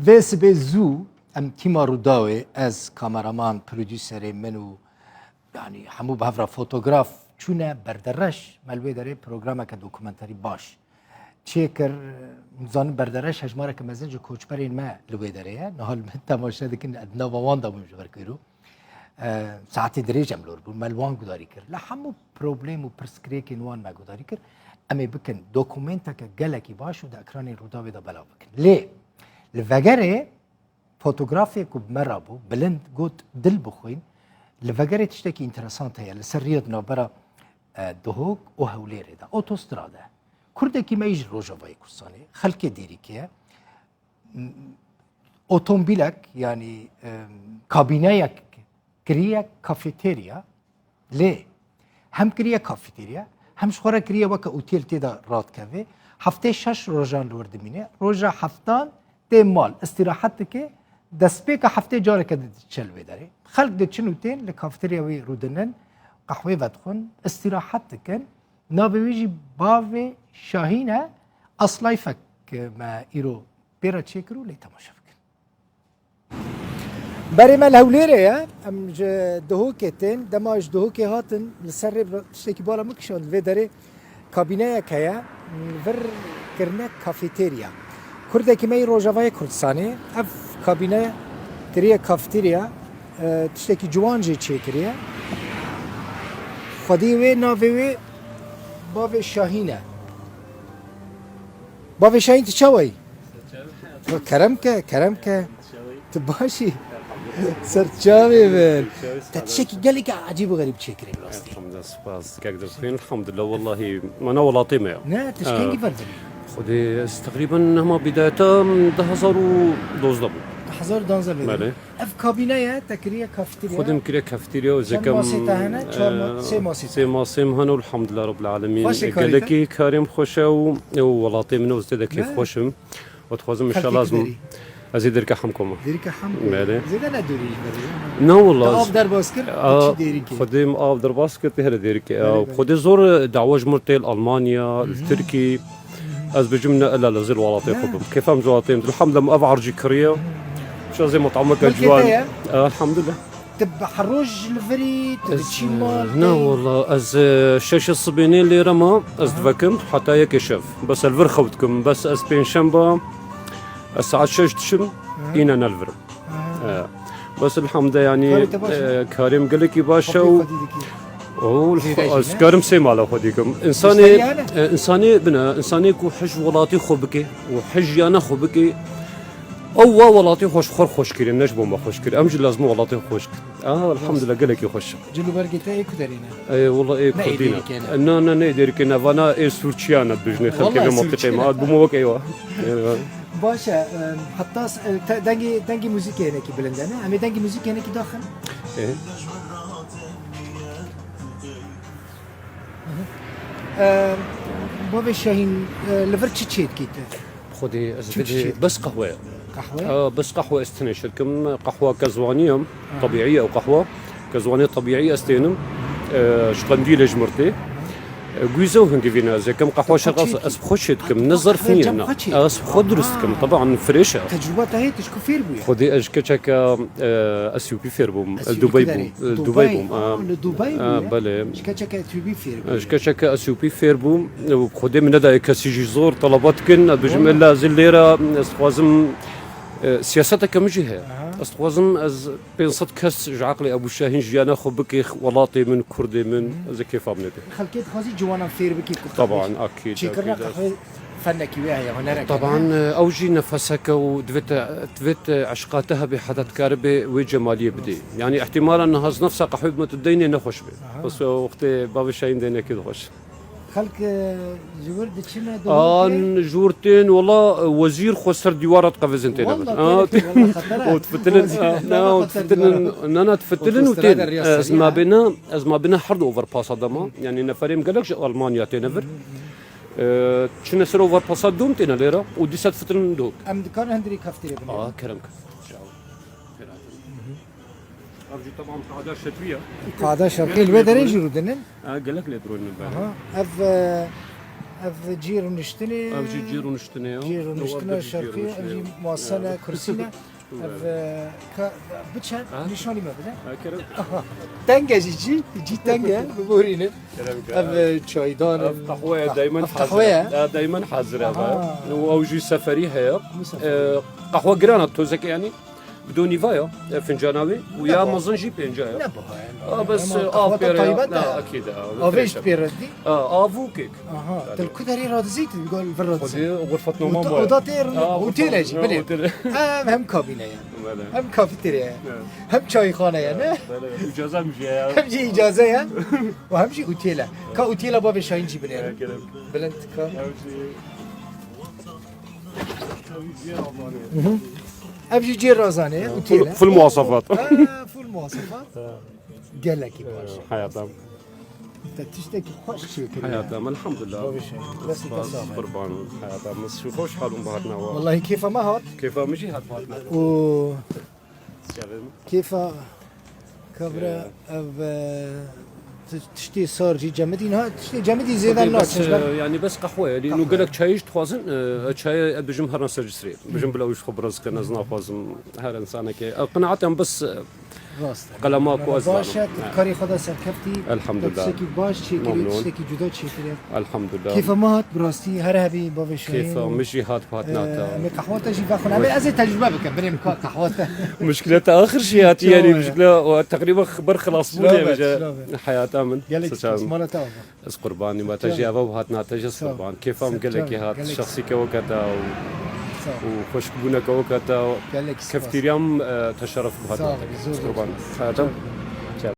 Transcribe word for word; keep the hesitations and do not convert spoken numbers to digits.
Vê sibê zû em tîma Rûdawê, ez, kameraman, prodûserê min û, yanî, hemû bi hev re fotograf çûne Berdereş. Me li wê derê programeke dokumenterî baş çêkir. Dizanin Berdereş hejmareke mezin ji koçberên me li wê derê ye. Niha li me temaşe dikin, ez di nava wan de bûm ji ber ku îro, e, saetê dirêj em li wir bûn. Me li wan gudarî kir. Li hemû problem û pirsgirêkên wan me gudarî kir. Em ê bikin dokumenteke gelekî baş û di ekranên Rûdawê de belav bikin. Lê li vegerê fotografê ku bi me re bû, Bilind, got, dil bixwîn, li vegerê tiştekî înteresant heye li ser riya di navbera, e, Duhok û Hewlêrê de. Otostrade. Kurdekî me yî ji Rojavayê Kurdistanê, xelkê Dêrikê ye. Otomobîlek, yanî, e, kabîneyek kiriye kafeterya, lê hem kiriye kafeterya, hem ji xwe re kiriye weke otêl, tê de radikeve. Heftê şeş rojan li wir dimîne, roja heftan tê mal, îstîrahet dike, destpêka heftê careke diçe li wê derê. Xelk diçin û tên li kafeterya wî rûdinin, qehwê vedixwin, îstîrahet dikin. Navê wî jî Bavê Şahîn e. Aslayfek me îro pê re çêkir û lê temaşe bikin. Berê me li Hewlêrê ye. Em ji Duhokê tên. Dema ji Duhokê hatin, li ser rê tiştekî bala min kişand. Li vê derê kabîneyek heye. Vir kirine kafeterya. Kurdekî me yî Rojavayê Kurdistanê. Ev kabîne kiriye kafeterya. E, tiştekî ciwan jê çêkiriye. Xwedî wê, navê wê Bavê Şahîn e. Bavê Şahîn, tu çawa yî? Kerem ke, kerem ke. Tu baş î? Ser çavê min. Te tiştekî gelekî ecîb û xerîb çêkirî bi rastî. Elhamdülillah, spas. Kek Dilxwîn, elhamdülillah, wellahî, mana welatê me ya. Ne, tu ji kengî ver dimî? Xwedê ez teqrîben hema bidayeta du hezar û dozdeh bû. Du hezar û dozdeh bû. Belê. Ev kabîne ye, te kiriye kafeterya. Xwedê min kiriye kafeterya û Çend zekem, masê te hene? Çar ma-, e, sê masê te sê hene. Masê min hene û elhamdülillah Rabbil Alemin. Xweş ê karê te? Gelekî karê min xweş e û, û welatê min e û zêde kêfxweş im. Û dixwazim Xelkê inşallah tu ez, derî? Ez ê Dêrika Hemko me. Dêrika Hemko. Belê. Zêde ne dûrî ji berê. Na wallah. Te av derbas kir, tu çî Dêrikê? Xwedê min av derbas kir, tê here Dêrikê. Belê, belê. Xwedê zor dawa ji min tê li Almanya, li Tirkî. Ez bijim ne ela li zil welatê xwe bim. Kêfa min ji welatê min. Elhamdülillah, min ev ercî kiriye. Şazê mutameke ciwan. Xelkê te ye? Elhamdülillah. Tu bi her roj li vir î, tu diçî mal? Na wallah, ez, e, şeşê sibênê lêre me, ez divekim heta yekê şev. Bes ez li vir xew dikim. Bes ez pêncşembe, ez saet şeş diçim, îne ne li vir im. E, bes elhamde, yanî, Karê te baş e, e? Karê min gelekî baş e û Xwedî dikî. Û Zêde jî ez ne? Karim sê mala xwe dikim. Însanê, Müşterî hene? E, însanê bine, însanê ku hij welatî xwe bike û hij jiyana xwe bike, ew wa welatî xwe ji xwe xweş kiriye, ne ji bo me xweş kiriye. Em jî lazim welatê xwe xweş kirin. Aha, elhamdülillah, gelekî xweş. Cilûbergê te ê ku derê ne? Ê, wela ê Ne ê Kurdî ne. Dêrikê ne? Na, na, ne ê Dêrikê ne. Vana ê Sûrçiya ne dibêjinê xelkê Wela vê ê mintîqê Sûrçiya me. ne. Bûme wek êwa. Ê, Baş e, e, heta s-, e, te, dengê, dengê muzîkê hinekî bilind e, ne? Em ê dengê muzîkê hinekî daxin. Ê. E, Bavê Şahîn, e, li vir çi çêdikî te? Xwedê ez Çi çi bidê çêdikî? Bes qehwe ye. Qehwe? A, bes qehwe ez têne şirkim. Qehwa kezwanî ye. Ha. Tebîî ye ew qehwa. Kezwanê tebîî ez tênim. E, ji Qendîlê ji mir tê. E, gwîze û hingivîne ez yekem qehwa Te xwe şeqas çêdikî? ez bi xwe çêdikim. Ne Qehwe zerf nîye cem na. xwe çêdikî? Ez bi xwe durust dikim. Teban firêş e. Tecrûba te heye, tu ji ku fêr bûye? Xwedê ez ji keçeke, e, S U P fêr bûm. S U P Dubai derê. bûm. Dubai Dubai bûm. bûm. Ha, Ha, li Dubai ha, bûye. belê. Ji keçeke S U P fêr bûye. Ji keçeke S U P fêr bûm. Xwedê min nedaye kesî jî zor teleba dikin. Ez bijim Wala. illa ez lêre ez dixwazim, e, siyaseteke min jî heye. Aha. Ez dixwazim ez pênc sed kes ji eqlê Ebû Şahîn jiyana xwe bike, welatê min, kurdê min, ez ê kêfa min ê bê. Xelkê dixwazî ciwanan fêr bikî ku Taban, akîd, çêkirina akîd. qehwê fenekî wê heye, hunereke Taban, heye. e, ew jî nefeseke û divê te, divê te eşqa te hebe heta dikaribe wê cemaliyê bidê. Yanî ihtimala niha ez nefsa qehwê bime tu deynê nexweş be. Aha. Bes wextê Bavê Şahîn deynekê dixweş. Xelk, e, ji wir diçine An duhokê? ji wir tên, wela, e, wezîr xwe ser dîwara diqevizin têne Wala vir. Ah, wala xeter e. û difitilin, Wezîr ah, xwe na, û ser difitilin, dîwara. na, na, difitilin û Otostrada tên. riya Ez serî, ha? mabêna, ez mabêna her du overpasa de ma. Yanî neferê min gelek ji Almanya têne vir. E, çine ser overpasa dûm têne lêre û dîsa difitilin dû. Em dikarin hundirî kaftirê bine. Ah, kerem kir. Ev jî teban qada şetwî ye. Qada şerqî li wê derê jî rûdinin. Ha, gelek lê dirûnin ber. Aha, ev, e, Ev cî rûniştinê. Ev jî cî rûniştinê ya. Cî rûniştina şerqî, ev jî muasene, kursî ne. Ev, e, ka, biçe, nîşanî me bide. Ha, kerem. Aha. Teng e jî cî, cî teng e, biborînin. Kerem ke. Ev, e, çaydan. Ev qehwe ye, daymen hazir e. Ev qehwe ye? E, daymen hazir e. Aha. Û ew jî seferî heye. Ew seferî. E, qehwe giran e, tozeke yanî. Bi do nîva ya, e, fincana wê û ya mezin jî pênca ya. Ne baha ye. A, bes, e, av pê re ya. Ne, akîd e. Avê jî pê re dî? A, av û kek. Aha, tu li ku derê radizî tu gol vir radizî? Xwedê xurfetname ma ye. Oda tê, otêl e jî, bilê. Em hem kabîne ye. Hem kafeterya ye. Hem çayxane ye, ne? Belê, îcaze mi jî ye. Hem jî îcaze ye û hem jî otêl e. Ka otêla bavê Şahîn jî binêrin. Bilind ka. Ev jî cê razanê, otêl e. Full muwasefat. Ha, full muwasefat. Gelekî baş. Heyata me. Te tiştekî xweş çêkiriye. Heyata me, elhamdulillah. Bavê Şahîn. Destê te sax be. Qurban, heyata me. Xweş halûm bihatina we. Wellahî kêfa me hat. Kêfa min jî hat bihatina. Û kêfa kevre ev, e, ti-, tiştê sar jî cemidî niha, tiştê cemidî zêde nasin. Bes, e, yanî bes qehwe ye. Lê gelek çayê jî dixwazin, e, çayê ez bijim herna ser cisrê. Bijim bila wî ji xwe biraz kene, ez naxwazim her insanekê. Ev qenaet em bes, e, Rast e. Qelema ku ez zanim. Baş e, tu karê xwe de serkeftî. Elhamdulillah. Tiştekî baş çêkirî, tiştekî cuda çêkirî. Elhamdulillah. Kêfa me hat bi rastî, her hebî bavê Şahîn. Kêfa min jî hat bi hatina te. Em ê qehwa te jî vexwin. Em ê ez ê tecrube bikim, birê min ka qehwa te. Muşkile te axir jî hatî, yanî muşkile û teqrîben ber xilas bûne bêje heyata min. Gelek spas, mala te ava. Ez qurbanî me, te jî ava û hatina te jî ez qurban. Kêfa min gelekî hat, şexsîke weke te û, û xweşikbûneke weke te û keftîriya min, e, te şeref bi hatina te. Ez qurban. Heyata min.